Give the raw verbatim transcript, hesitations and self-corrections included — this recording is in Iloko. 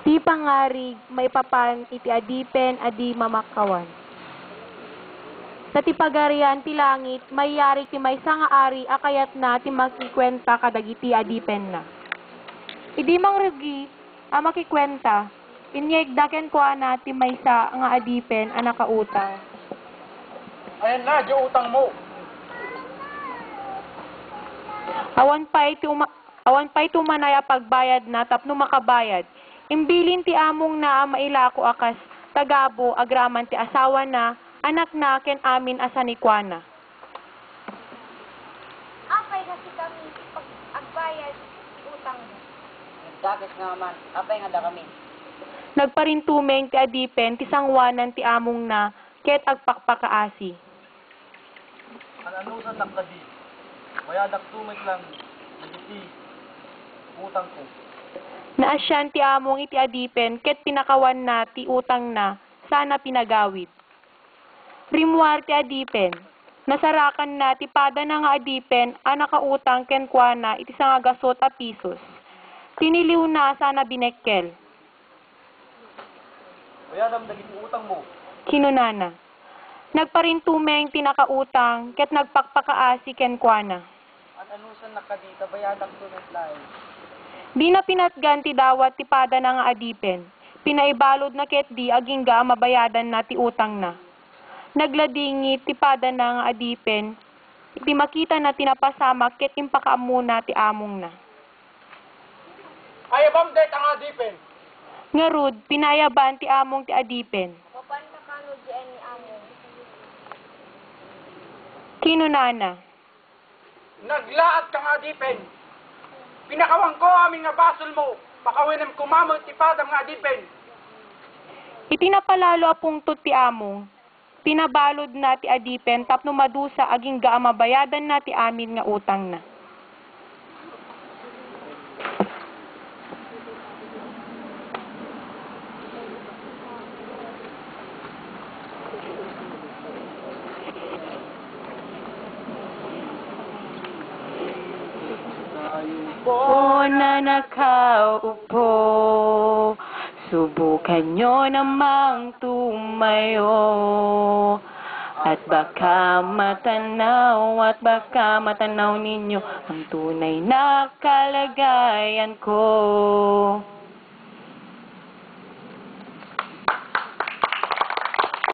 Ti pangarig maipapan iti adipen a di mamakkawan. Ta ti Pagarian ti langit maiyarig ti maysa nga ari a kayatna ti makikuenta kadagiti adipenna. Idi mangrugi a makikuenta, inyegda kenkuana ti maysa nga adipen a nakautang. Ayanna, diay utangmo. Awan pay ti uma-, awan pay ti umanay a pagbayadna tapno makabayad. Imbilin ti amongna a mailako a kas tagabu agraman ti asawana, anakna, ken amin a sanikuana. Apay nga sikami ti pag-, agbayad ti utangmo? Nagdakes nga man, apay nga dakami? Nagparintumeng ti adipen ti sangoanan ti amongna ket agpakpakaasi. An-anusannak kadi? Bayadakto met laeng dagiti utangko. Naasian ti among iti adipen ket pinakawanna ti utangna sana pinagawid. Rimmuar ti adipen. Nasarakanna ti padana nga adipen a nakautang kenkuana iti sangagasut a pisos. Tiniliwna sana binekkel. Bayadam dagiti utangmo, kinunana. Nagparintumeng ti nakautang ket nagpakpakaasi kenkuana. An-anusannak kadi ta bayadakto met laeng? Dina pinatgan ti dawat ti padana nga adipen. Pinaibaludna ketdi agingga a mabayadanna ti utangna. Nagladingit ti padana nga adipen iti makitana ti napasamak ket impakaammona ti amongna. Ayabam dayta nga adipen. Ngarud, pinaayaban ti among ti adipen. Mapanka kano diay ni among? Kinunana. Naglaat ka nga adipen. Pinakawanko amin nga basolmo, pakawanem koma met ti padam nga adipen. Iti napalalo a pungtot ti among, pinabaludna ti adipen tapno madusa agingga a mabayadanna ti amin nga utangna. Upo, nanakaw, upo. Subukanyo namang tumayo. At baka matanaw, at baka matanaw ninyo ang tunay na kalagayan ko.